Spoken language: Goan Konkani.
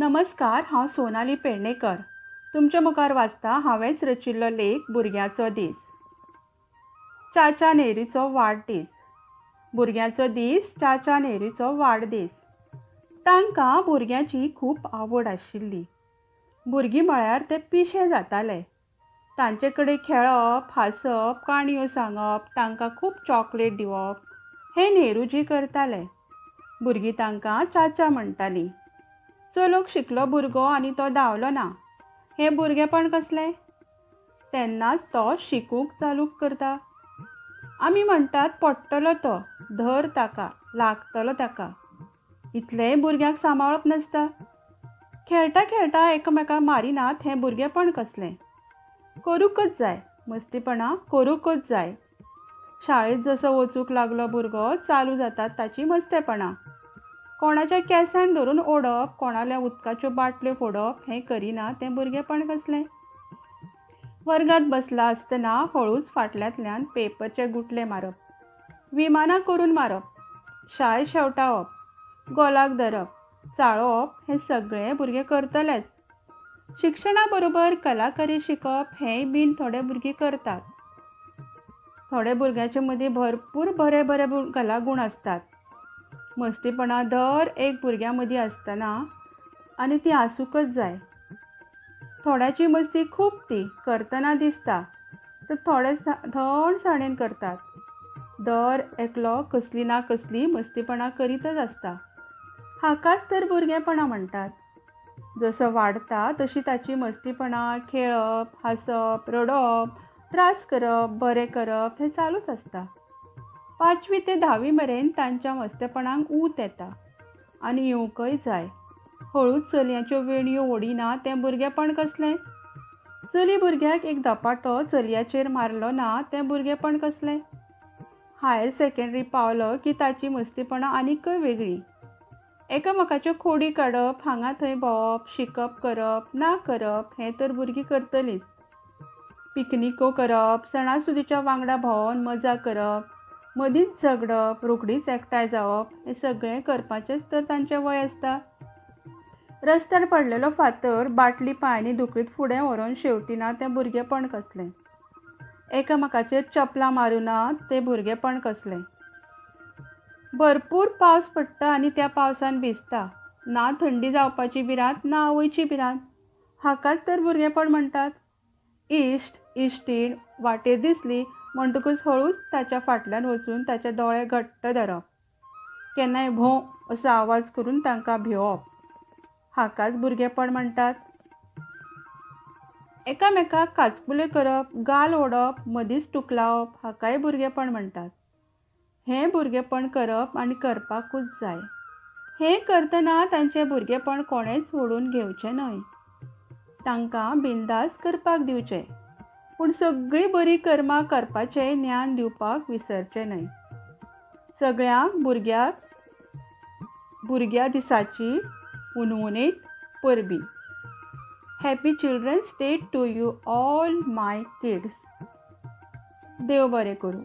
नमस्कार, हांव सोनाली पेडणेकर. तुमच्या मुखार वाचता हांवेंच रचिल्लो लेख भुरग्याचो दीस. चाचा नेहरूचो वाडदीस. भुरग्याचो दीस, चाचा नेहरूचो वाडदीस. तांकां भुरग्यांची खूब आवड आशिल्ली. भुरगीं म्हळ्यार ते पिशे जाताले. तांचे कडेन खेळप, हांसप, काणयो सांगप, तांकां खूब चॉकलेट दिवप हें नेहरूजी करताले. भुरगीं तांकां चाचा म्हणटालीं. चलोवंक शिकलो भुरगो आनी तो धांवलो ना, हें भुरगेपण कसलें? तेन्नाच तो शिकूंक चालू करता. आमी म्हणटात, पडटलो तो, धर ताका, लागतलो ताका. इतलेंय भुरग्यांक सांबाळप नासता. खेळटा खेळटा एकामेकाक मारिनात, हें भुरगेपण कसलें? करूंकच जाय, मस्तीपणां करूंकच जाय. शाळेंत जसो वचूंक लागलो भुरगो, चालू जातात ताचीं मस्तेपणां. कोणाच्या केंसान धरून ओडप, कोणाल्या उदकाच्यो बाटल्यो फोडप, हें करिना तें भुरगेपण कसलें? वर्गांत बसला आसतना हळूच फाटल्यांतल्यान पेपरचे गुटले मारप, विमानां करून मारप, शाय शेंवटावप, गोलाक धरप, चाळोवप हें सगळें भुरगे करतलेच. शिक्षणा बरोबर कलाकारी शिकप हेंय बीन थोडे भुरगीं करतात. थोडे भुरग्यांचे मदीं भरपूर बरे बरे कलागूण आसतात. मस्तीपणां दर एक भुरग्यां मदीं आसतना आनी ती आसूंकच जाय. थोड्याची मस्ती खूब ती करतना दिसता, तर थोडे थंडसाणेन करतात. दर एकलो कसली ना कसली मस्तीपणां करीतच आसता. हाकाच तर भुरगेपणां म्हणटात. जसो वाडटा तशी ताची मस्तीपणां, खेळप, हांसप, रडप, त्रास करप, बरें करप हें चालूच आसता. पांचवी ते धावी मेरेन तांच्या मस्तेपणांक ऊत येता आनी येवंकय जाय. हळूच चलयांच्यो वेणयो ओडिना तें भुरगेपण कसलें? चली भुरग्याक एक धपाटो चलयाचेर मारलो ना तें भुरगेपण कसलें? हायर सेकेंडरी पावलो की ताची मस्तीपणां आनीकय वेगळीं. एकामेकाच्यो खोडी काडप, हांगा थंय भोंवप, शिकप करप ना करप हें तर भुरगीं करतलींच. पिकनिको करप, सणासुदीच्या वांगडा भोंवन मजा करप, मदींच झगडप, रोखडीच एकठांय जावप हें सगळें करपाचेंच तर तांचें वय आसता. रस्त्यार पडलेलो फातर बाटली पांयांनी धुकलीत फुडें व्हरून शेंवटिना तें भुरगेपण कसलें? एकामेकाचेर चपलां मारुना तें भुरगेपण कसलें? भरपूर पावस पडटा आनी त्या पावसान भिजता, ना थंडी जावपाची भिरांत, ना आवयची भिरांत, हाकाच तर भुरगेपण म्हणटात. इश्ट इश्टीण वाटेर दिसली म्हणटकूच हळूच ताच्या फाटल्यान वचून ताचे दोळे घट्ट धरप, केन्नाय भों असो आवाज करून तांकां भिवप, हाकाच भुरगेपण म्हणटात. एकामेकाक काचपुले करप, गाल ओडप, मदींच टुकलावप हाकाय भुरगेपण म्हणटात. हें भुरगेपण करप आनी करपाकूच जाय. हें करतना तांचें भुरगेपण कोणेंच ओडून घेवचें न्हय. तांकां बिंदास करपाक दिवचें, पूण सगळीं बरीं कर्मां करपाचें ज्ञान दिवपाक विसरचें न्हय. सगळ्यांक भुरग्याक भुरग्या दिसाची हुनहुनीत परबीं. Happy Children's Day to you all my kids. देव बरें करूं.